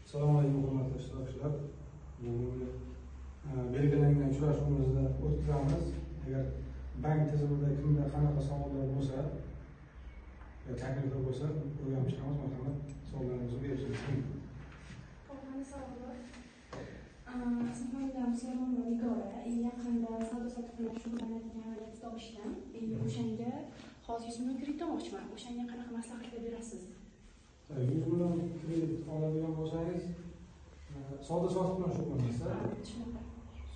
Assalomu alaykum, hurmatli ishtirokchilar. Bugungi belgilangan uchrashuvimizni o'tkazamiz. Agar bank tizimida kimda qanaqa savollar bo'lsa, takliflar bo'lsa, o'rganib chiqamiz. Marhamat, savollaringizni berishingiz mumkin. Mani savolim bor. Ismim Musulmonova Nigora. Yaqinda savdo sotiq bilan shug'ullanadigan bitta ochdim. O'shanga hozir 100 million kredit olmoqchiman. O'shanga qanaqa maslahatlar berasiz? 100 million kredit oladigan bo'lsangiz, savdo sotiq bilan shug'ullanasiz. Shunaqa.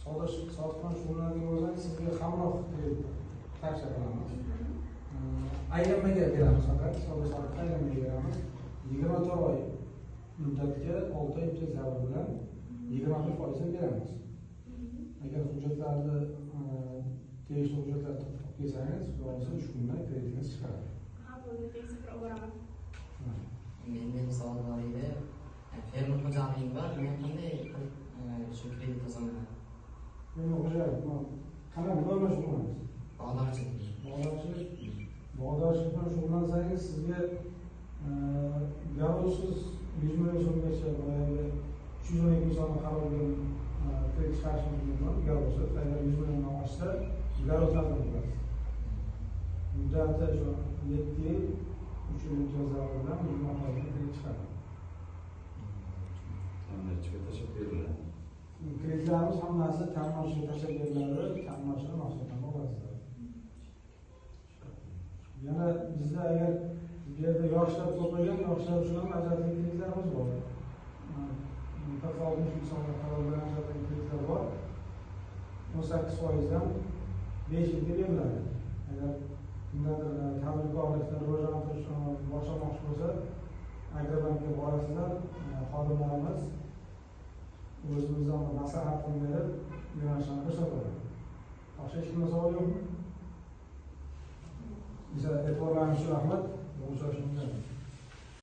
Savdo sotiq bilan shug'ullanadigan bo'lsangiz, sizga hamroh kredit tavsiya qilamiz. Aylanmaga beramiz faqat, savdo sotiqqa aylanmaga beramiz. 24 oy muddatga 6 oy imtiyoz davri bilan 21% beramiz. Agar hujjatlarni tegishli hujjatlarni olib kelsangiz, xudo xohlasa 3 kunda kreditingiz chiqadi. Ha, bo'ldi, tez boraman. Meni savolim bor edi. Fermer xo'jaligim bor. Men qanday qilib shu kredit olsam bo'ladi? Fermer xo'jalik, qanday nima bilan shug'ullanasiz? Bog'dorchilik. Bog'dorchilik. Bog'dorchilik bilan shug'ullansangiz, sizga garovsiz 100 million so'mgacha boyagi 312 ming so'mni qaror bilan kredit chiqarishingiz mumkin. Garovsiz, agar 100 milliondan oshsa, garov taqdim qilasiz. Muddati shu 7 yil, 3 yil imtiyozlari bilan 20% kredit chiqadi. Ta'minotchiga tashlab beriladi. Kreditlarimiz hammasi ta'minotchiga tashlab beriladi, ta'minotchilar mahsulotlarni olasizlar. Yana bizda agar bu yerda yoshlar ko'paygan, yoshlar uchun ham ajratilgan kreditlarimiz bor. 60 ming so'mga qaror bilan ajratilgan kreditlar bor. 18%dan 5 yilga beriladi. Agar kimdadir tadbirkorlikni rivojlantirish boshlamoqchi bo'lsa, Agrobankka borasizlar, xodimlarimiz o'zimizdan maslahat berib, yo'nalishlarni ko'rsatadi. Boshqa hech kimda savol yo'qmi? E'tiborlaringiz uchun rahmat. Uchrashguncha.